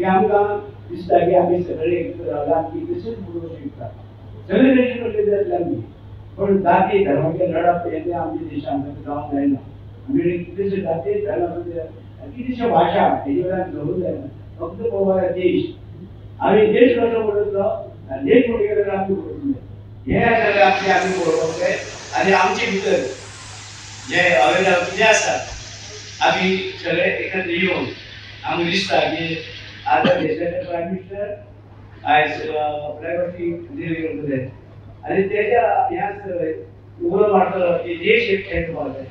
की आमकां दिसता की आमी सगळे एकत्र रावले आमी कितलेशेच उलोवंक शकता, सगळे देश जातले आमी. पण जाती धर्माचे लढप हे ते आमच्या देशांत जावंक जायना. आमी कितलेशे जाती धर्म कितलेशे भाशा हेजे वयल्यान झगडूंक जायना. फक्त पळोवपाक देश, आमी देश कसो उरतलो आनी देश फुडें गेल्यार आमी उरतले, हें सगळें आमचें आमी पळोवपाक जाय. आनी आमचे भितर जे अवेलेबल कितें आसा आमी सगळे एकत्र येवन आमकां दिसता की आतां देशाचे प्रायम मिनिस्टर आयज प्रायव्हसी दिल्ली करतले आनी तेज्या ह्याच उलो मारतलो की देश एकठांय जावपाक जाय,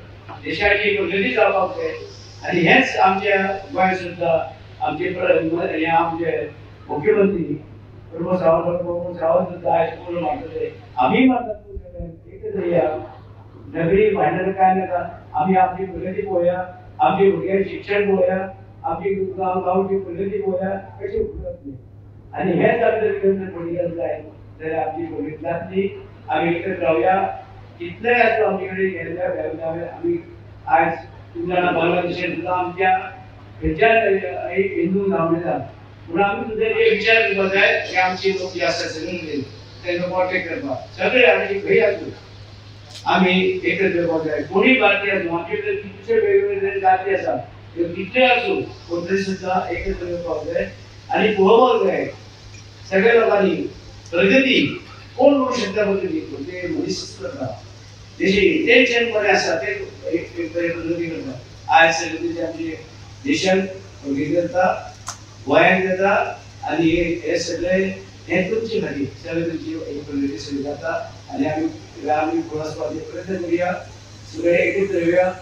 देशाची प्रगती जावपाक जाय. आनी हेंच आमच्या गोंय सुद्दां आमचे हे आमचे मुख्यमंत्री प्रमोद सावंत सुद्दां आयज उलो मारतले, आमी मारतात एकत्र या, सगळी भांडण काय नाका, आमी आपली प्रगती पळोवया, आमची भुरग्यांक शिक्षण पळोवया, आमची गांवची प्रगती पळोवया, कशी उरतली. आनी हेंच आमी जर फुडें जाय जाल्यार आमची प्रगती जातली. आमी एकत्र रावया, कितलेय आसूं आमचे कडेन गेल्ल्या आमी आयज तुमी जाणा बांगलादेशान सुद्दां आमच्या खंयच्याच हिंदू नांव दिता, पूण आमी सुद्दां जे विचार करपाक जाय की आमची लोक जे आसा सगळे तांकां कॉन्टेक्ट करपाक, सगळे आमी खंय आसूं आमी एकत्र येवपाक जाय. कोणीय भारतीय आसूं, आमचे भितर कितले वेगवेगळे जाती आसा त्यो कितले आसूं पूण तरी सुद्दां एकत्र येवपाक जाय आनी पळोवपाक जाय सगळ्या लोकांनी प्रगती कोण करूं शकता. प्रगती ते मनीस करता, तेजी इंटेन्शन बरें आसा ते एक बरें प्रगती करता. आयज सगळे आमचे देशान प्रगती करता, गोंयांत जाता आनी हे सगळे हे तुमचे खातीर सगळे तुमची प्रगती सगळी जाता. आनी आमी आमी फुडें वचपाचो प्रयत्न करुया, सगळे एकत्र येवया.